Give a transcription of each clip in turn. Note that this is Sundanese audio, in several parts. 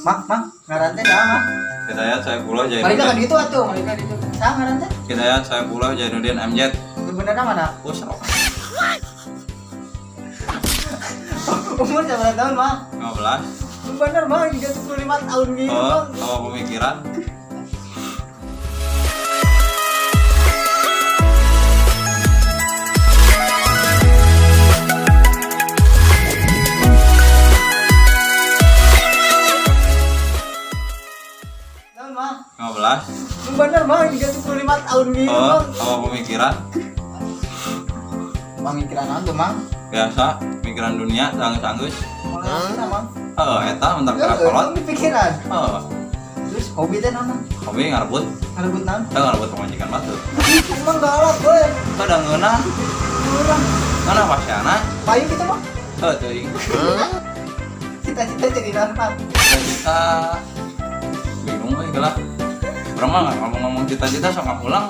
Mang, mang, ngaran teh saha, Mang? Hidayat Saifullah Mereka kan Jainuddin. itu atuh, mereka itu. Saha ngaran teh? Hidayat Saifullah Jainuddin MZ. Lu bener mana? Usro. Umur berapa tahun, Mang? 15. Lu bener, Mang, 35 tahun gitu, Oh, Mang. sama pemikiran. Tahun, Mang. 15. Lu bener, Mang, 35 tahun gitu, Oh, Mang. sama pemikiran. Pemikiran naon tuh, Mang? Biasa, pemikiran dunia sanggeus-sanggeus. Mulai apa, Mang? Oh, eta mentak Heeh, kolot. di pikiran. Oh, Terus hobi teh naon, Mang? hobi ngarebut. Ngarebut naon? Teu ngarebut pamajikan batu. Emang galak, gue. Teu da ngeunah. Kurang. Ngeunah pasiana. Payu gitu, Mang. Heuh teuing. Cita-cita jadi naon, Mang? Cita-cita bingung euy gelah. Urang mah ngomong-ngomong cita-cita sok ngapulang.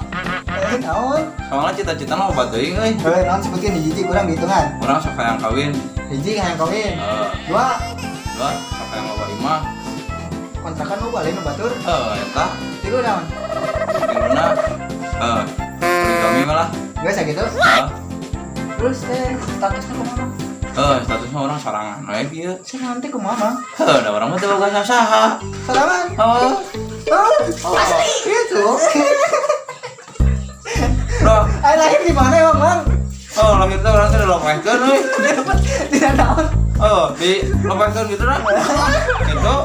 Eh, naon? Soalnya cita-cita mah obat teuing euy. Eh, naon sebutin hiji kurang dihitungan. Urang sok hayang kawin. Hiji hayang kawin. Heeh. Dua, Dua, sok hayang loba imah. kontrakan lu balik nu batur. Heuh eta. Tilu naon? Tiluna heuh poligami mah lah. Geus gitu. Heeh. Terus teh statusnya kumaha, Mang? Heuh, statusnya urang sorangan we kieu. Saya nanti kumaha, Mang? Heuh, da urang mah teu boga saha. Sorangan. Heuh. Oh, asli gitu. Bro, Ayo lahir di mana emang, Mang? oh lahir teh urang teh dilopehkeun euy. Di naon? Oh, dilopehkeun gitu lah. Gitu.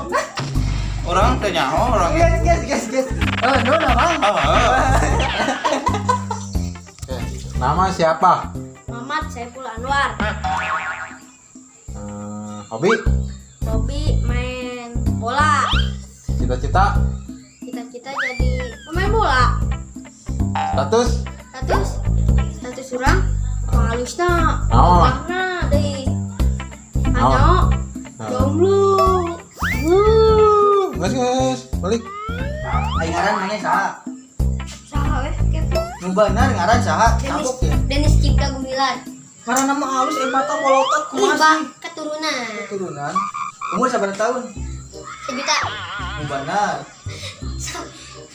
Urang teh nyaho urang. Guys, guys, guys, guys. Oh, no, no, Mang. Heeh. Oke. Nama siapa? Muhammad Saiful Anwar. Hobi? Hobi main bola. Cita-cita? Cita-cita jadi pemain bola. Status? Status status urang halusna. Naon? Warna deui. Naon? Ano? Naon? Jomblo. Wuh, guys, guys, balik. Ayo ngaran mana saha? Saha weh kepo. Nu bener ngaran saha? Denis Cabok ya. Denis Cipta Gumilar. Ngaran nama halus eh mata molotot kumaha Iba sih? keturunan. Keturunan. Umur sabaraha tahun? Sejuta. Nu bener.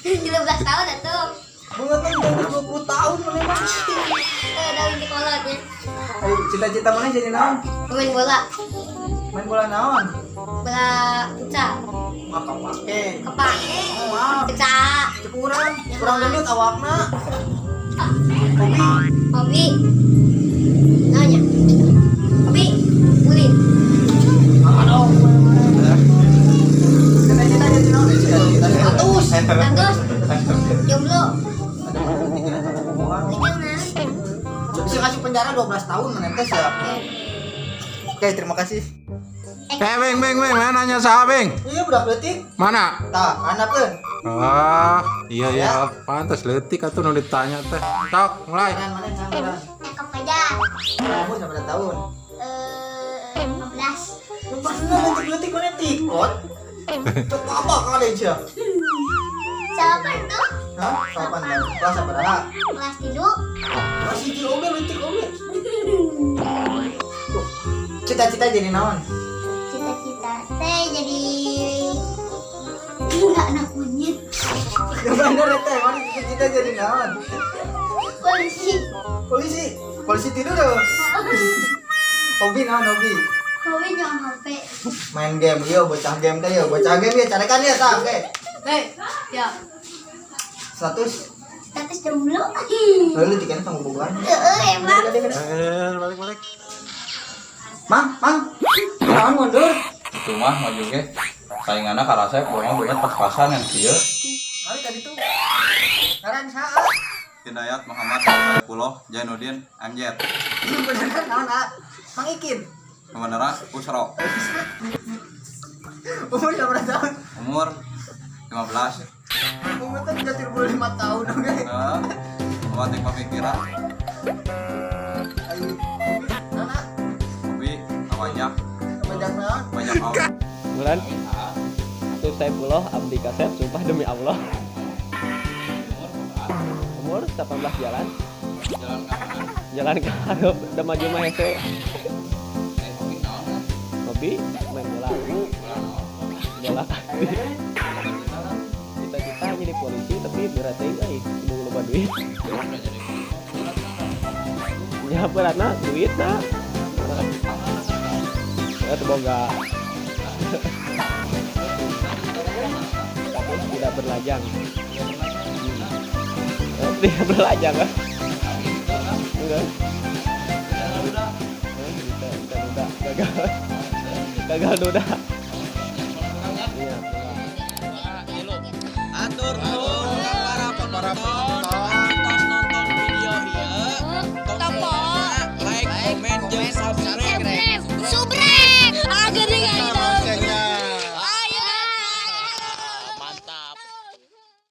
13 tahun atuh. Banget mah udah 20 tahun mana mah. Eh, udah inti kolotnya. Ayo cita-cita mana jadi naon? Pemain bola. Main bola naon? Bola futsal. Maka pake. Kepake. Oh, maaf. Cek saha. Cek urang, kurang gendut awakna. Hobi. Hobi. Nanya. Hobi ulin. Aduh. Cita-cita jadi naon? Cita-cita status. Status jomblo. Ada hubungan. Jangan. Bisa kasih penjara 12 tahun menentes ya. Oke, terima kasih. Eh, Beng, Beng, Beng, mana nanya siapa, Beng? Iya, budak leutik. Mana? Tah, anak keun. Ah, iya iya, pantas leutik atuh nu ditanya teh. Tok, mulai. Ngaran mana saha ngaran? Cakep aja. Umur sabaraha tahun? 15. Lu bener leutik-leutik mana tikot? Cok apa kali aja? Siapa tuh? Hah? Kapan tahun? Kelas sabaraha? Kelas 3. Kelas 1 oge leutik oge. Tuh, cita-cita jadi naon? Cita-cita teh jadi enggak anak monyet. Ya bener teh, mana cita-cita jadi naon? Polisi. Polisi. Polisi tidur dong. Hobi naon hobi? Hobi jangan HP. Main game, yo bocah game teh yo, bocah game ya carekan ya tah, oke. Hei, ya. Status Status jomblo. lalu tiketnya tanggung bobogan. Heeh, emang. Eh, balik, balik. Mang, mang. Naon mundur? Itu mah maju ge. Sainganna karasep urang mah beungeut pas-pasan yang kieu. Mari tadi tuh. Ngaran saha? Hidayat Muhammad Saifullah Jainuddin MZ. Beneran naon ah? Mang Ikin. Kebenaran Usro. Umur berapa tahun? Umur 15. Umur kan udah 35 tahun oke. Heeh. Batik pemikiran, Ayo, hobi naon ah? hobi pajak, Pajak naon? pajak awak. Bulan Atuh Saifullah Abdi Kasep sumpah demi Allah. Umur 18 jalan. Jalan ke mana? Jalan ke hareup da maju mah hese. Eh, hobi naon? Hobi main bola. Bola naon? Bola Sekolah kasih. Cita-cita jadi polisi, tapi berat teuing euy, kudu loba duit. Ya beratna duit na. Ya teu boga. Status tidak berlajang. Eh, tidak berlajang ah. Enggak. Eh, bisa, bisa duda, gagal. Gagal duda.